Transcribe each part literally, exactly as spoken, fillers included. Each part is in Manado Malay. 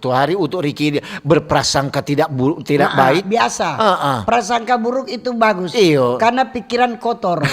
Tu hari untuk Ricky dia berprasangka tidak buruk, tidak Nah, baik. Biasa. Heeh. Prasangka buruk itu bagus. Iyo. Karena pikiran kotor.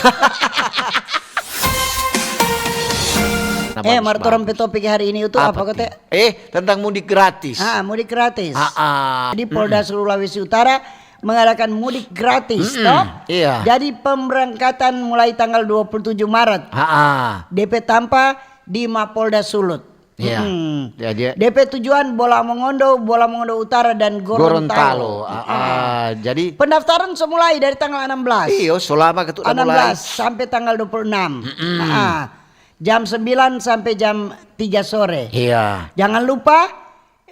Nah, Eh, bagus, mar torang pe bagus. Topik hari ini itu apa, kote? Te? Eh, tentang mudik gratis. Ah, mudik gratis. Ah, ah. Jadi Polda Sulawesi Utara mengadakan mudik gratis, Mm-mm, toh? iya. Jadi pemberangkatan mulai tanggal dua puluh tujuh Maret. Ah, ah. D P tampa di Mapolda Sulut. Iya. Mm-mm. Ya, dia D P tujuan Bola Mongondo, Bola Mongondo Utara dan Gorontalo. Gorontalo. Ah, ah. Jadi Pendaftaran so mulai dari tanggal enam belas. Iyo, selama ketu enam belas mulai. Sampai tanggal dua puluh enam. Ah, jam sembilan sampai jam tiga sore. Iya. Jangan lupa,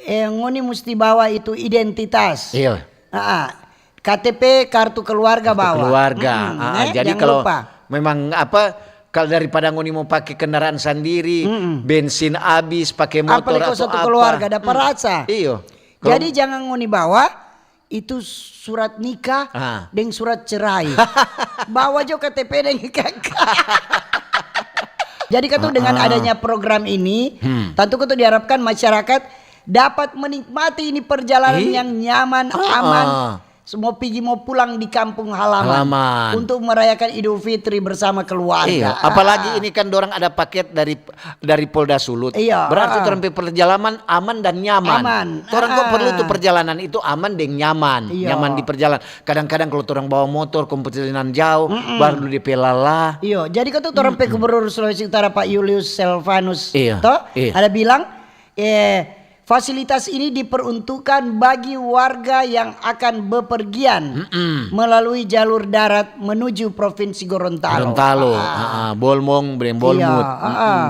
eh, ngoni musti bawa itu identitas. Iya. Ah, K T P, kartu keluarga bawa. Keluarga. Mm-mm, Ah, eh, jadi jangan kalau lupa. memang apa, kalau daripada ngoni mau pakai kendaraan sendiri, bensin habis, pakai motor Apalagi atau satu apa. Keluarga dapat rasa. Iyo. Jadi jangan ngoni bawa itu surat nikah Ah. deng surat cerai. Bawa jo K T P deng K K. Jadi katu dengan Ah, ah. Adanya program ini, Hmm. tentu katu diharapkan masyarakat dapat menikmati ini perjalanan Ih. Yang nyaman, Ah, aman. ah. Semua pigi mau pulang di kampung halaman, Halaman. Untuk merayakan Idul Fitri bersama keluarga. Iya, apalagi ini kan dorang ada paket dari dari Polda Sulut. Iya, Berarti ah. Dorang pe perjalanan aman dan nyaman. Aman, Orang kok ah. Perlu tuh perjalanan itu aman deng nyaman, Iya. Nyaman di perjalanan. Kadang-kadang kalau orang bawa motor kompetisi nan jauh, baru di pelala. Iyo, jadi katu orang pe Gubernur Sulawesi Utara Pak Julius Silvanus Iya, toh iya. Ada bilang, eh, fasilitas ini diperuntukkan bagi warga yang akan bepergian melalui jalur darat menuju Provinsi Gorontalo. Gorontalo, Ah. ah, ah, Bolmong, Brem Iya, Bolmut. ah, ah.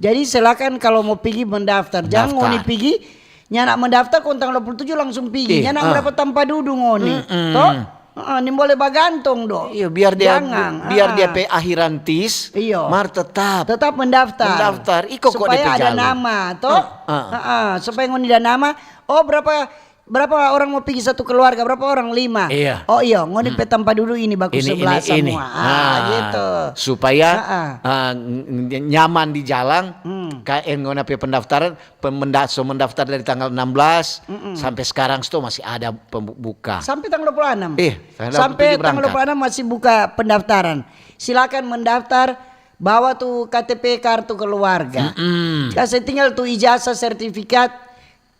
Jadi silakan kalau mau pigi mendaftar. Jangan Daftar. Ngoni pigi, nyanda mendaftar kong tanggal dua puluh tujuh langsung pigi. Iya, Nyanda ah. Dapat tampa dudu ngoni. Toh? Ah, nin boleh bagantong do. Iya, biar dia Jangan, biar dia ah. Pe akhiran tis, Iyo. Mar tetap Tetap mendaftar. Mendaftar. Iko kok Supaya depe ada jalur. Nama toh. Ah, ah. Ah, ah, supaya ngoni ada nama. Oh, berapa berapa orang mau pigi satu keluarga, berapa orang? Lima. Iya. Oh iyo, ngoni pe tampa dudu ini baku Ini, sebelah ini, ini. Semua. Ah, gitu. Supaya Ah, ah. ah, ng- ng- nyaman di jalan, Hmm. K N ngoni pe pendaftaran, pemenda- so mendaftar dari tanggal enam belas sampai sekarang sto masih ada pembuka. Sampai tanggal dua puluh enam. Eh, tanggal Sampai dua puluh tujuh tanggal dua puluh enam masih buka pendaftaran. Silakan mendaftar, bawa tu K T P, kartu keluarga. Mm-mm. Kasih tinggal tu ijazah, sertifikat,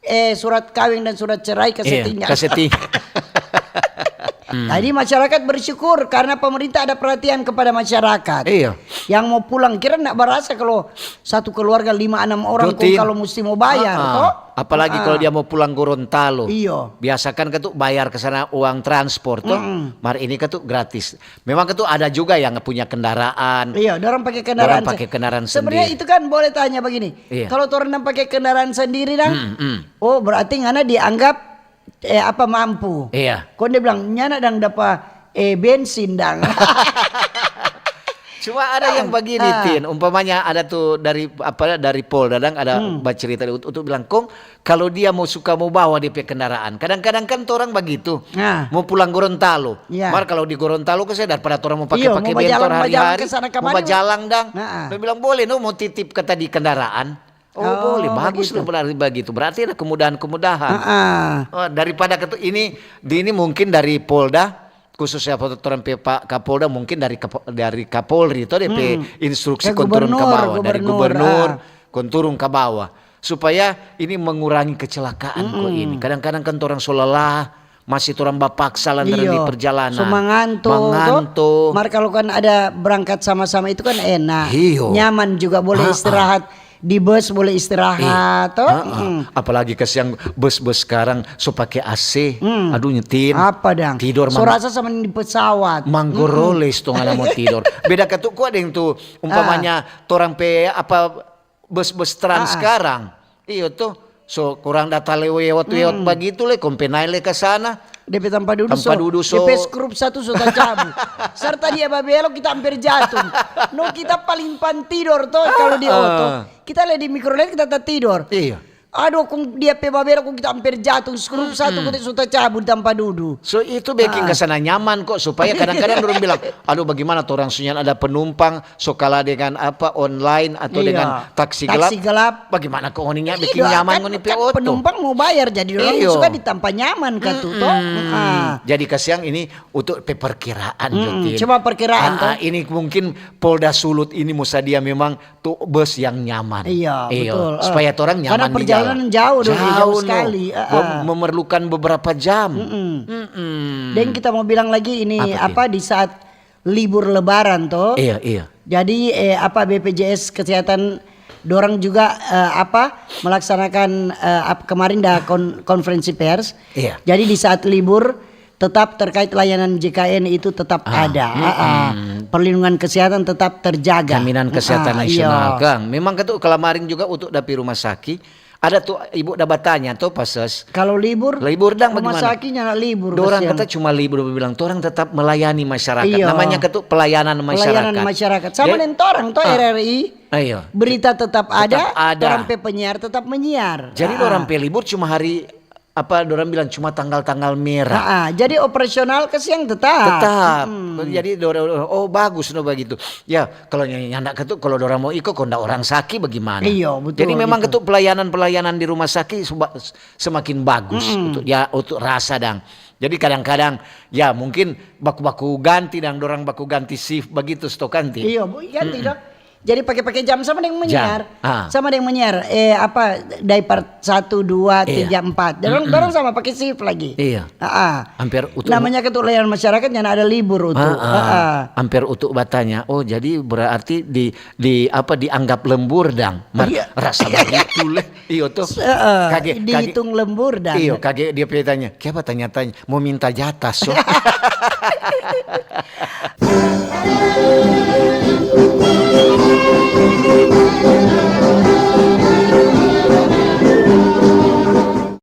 eh, surat kawin dan surat cerai kasih Iya, tinggal. kasih ting- Jadi masyarakat bersyukur karena pemerintah ada perhatian kepada masyarakat. Iya. Yang mau pulang kira ndak berasa kalau satu keluarga lima enam orang kong Rutin. Kalau mesti mau bayar, Ah, ah. Toh? Apalagi Ah. Kalau dia mau pulang Gorontalo. Iyo. Biasakan ketu bayar ke sana uang transport toh. Mar ini ketu gratis. Memang ketu ada juga yang punya kendaraan. Iya, orang pakai kendaraan. Orang pakai kendaraan Sebenarnya sendiri. Itu kan boleh tanya begini. Iya. Kalau orang pakai kendaraan sendiri dang, Hmm, hmm. Oh, berarti ngana dianggap eh apa mampu. Iya. Kong dia bilang nyana dang dapa eh bensin dang. Cuma ada yang begini, Ah. Tin. Umpamanya ada tuh dari apa dari Polda dang ada Hmm. bacerita untuk, untuk bilang kong kalau dia mau suka mau bawa dia pe kendaraan. Kadang-kadang kan orang begitu. Nah. Mau pulang Gorontalo. Iya. Mar kalau di Gorontalo kan saya daripada orang mau pakai Iyo, pakai mau bentor bajalang, bajalang hari-hari, ke sana mau kemari. bajalang dang. Nah. Dia bilang boleh no mau titip kata di kendaraan. Oh, Oh, boleh bagus begitu. Lo berarti begitu. Berarti ada kemudahan-kemudahan. Ah, ah. Oh, daripada ketu ini di ini mungkin dari Polda khususnya foto orang pe Pak Kapolda mungkin dari Kapo- dari Kapolri itu ada pe instruksi Ke kong turun ke gubernur, bawah dari gubernur, gubernur ah. Kong turun ke bawah supaya ini mengurangi kecelakaan kok ini. Kadang-kadang kan orang so lelah, masih orang bapaksa lantaran Iyo. Di perjalanan. So manganto, Manganto. Mar kalau kan ada berangkat sama-sama itu kan enak. Iyo. Nyaman juga boleh Ah, ah. Istirahat di bus boleh istirahat toh. Ah, ah. Apalagi kasihan bus-bus sekarang so pakai A C. Aduh nyetin. Apa dang? Tidur So mama. Rasa sama di pesawat. Manggoroles tuh ngana mau tidur. Beda ketu kok ada yang tuh umpamanya orang pe apa bus-bus trans Ah, ah. Sekarang. Iyo tuh. So kurang data lewat-lewat begitu le, kompenai le ke sana. Depe tampa dudu Tampa so, dudu so. Depe skrup satu so tacabu. Serta dia babelok kita hampir jatuh. No kita paling pan tidor toh kalau di Ah, oto. ah. Kita le di mikrolet kita tatidor. Iya. Aduh, kong dia pe babera kong kita amper jatuh, skrup satu kote su tacabu di tampa dudu. So itu beking kasana nyaman kok, supaya kadang-kadang dorang bilang, "Aduh, bagaimana torang su nyanda ada penumpang, so kalah dengan apa, online atau dengan taksi gelap. Taksi gelap. Bagaimana kok ngoni nya biking nyaman ngoni pe oto?" Penumpang mo bayar, jadi dorang suka di tampa nyaman ka tu, to. Jadi kasiang ini untuk pe perkiraan, Jotin. Cuma perkiraan, to. Ini mungkin Polda Sulut ini mo sadia memang tu bus yang nyaman. Iya, betul. Supaya torang nyaman di jalan. Karena perjalanan jauh, dong, jauh sekali. Memerlukan beberapa jam. Deng kita mau bilang lagi ini apa, di saat libur Lebaran, to. Iya, iya. Jadi, eh, apa, B P J S Kesehatan dorang juga, eh, apa, melaksanakan, eh, ap-, kemarin da kon-, konferensi pers. Iya. Jadi di saat libur tetap terkait layanan J K N itu tetap ada. Perlindungan kesehatan tetap terjaga. Jaminan kesehatan nasional, kang. Memang katu kalamaring juga untuk dapi rumah sakit, ada tu ibu da batanya tu, Pases. Kalau libur, libur dang rumah sakitnya nak libur. Dorang kata cuma libur, bilang, "Torang tetap melayani masyarakat." Namanya katu pelayanan masyarakat. Pelayanan masyarakat. Sama deng torang to, R R I. Berita tetap ada, tetap ada. Torang pe penyiar tetap menyiar. Jadi dorang pe libur cuma hari apa dorang bilang cuma tanggal-tanggal merah. Jadi operasional kasiang tetap. Tetap. Jadi dorang, oh, bagus no begitu. Ya, kalau nyanda ketuk, kalau dorang mau iko, kok nda orang saki bagaimana? Iyo, betul. Jadi memang ketuk pelayanan-pelayanan di rumah sakit semakin bagus untuk dia, untuk rasa dang. Jadi kadang-kadang ya mungkin baku-baku ganti dang, dorang baku ganti shift begitu, stokan ti. Iyo, ganti dang. Jadi pake-pake jam sama deng menyiar. Sama deng menyiar. Eh, apa, dari part satu, dua, tiga, empat. Dorang, dorang sama pake shift lagi. Iya. Namanya ketuk layanan masyarakat nyanda ada libur, utu. Amper utu batanya, "Oh, jadi berarti di, di apa, dianggap lembur dang?" Rasa begitu leh. Iyo to. Kage, dihitung lembur dang. Iyo, kage dia pe tanya, "Kiapa tanya-tanya?" Mo minta jatah, so.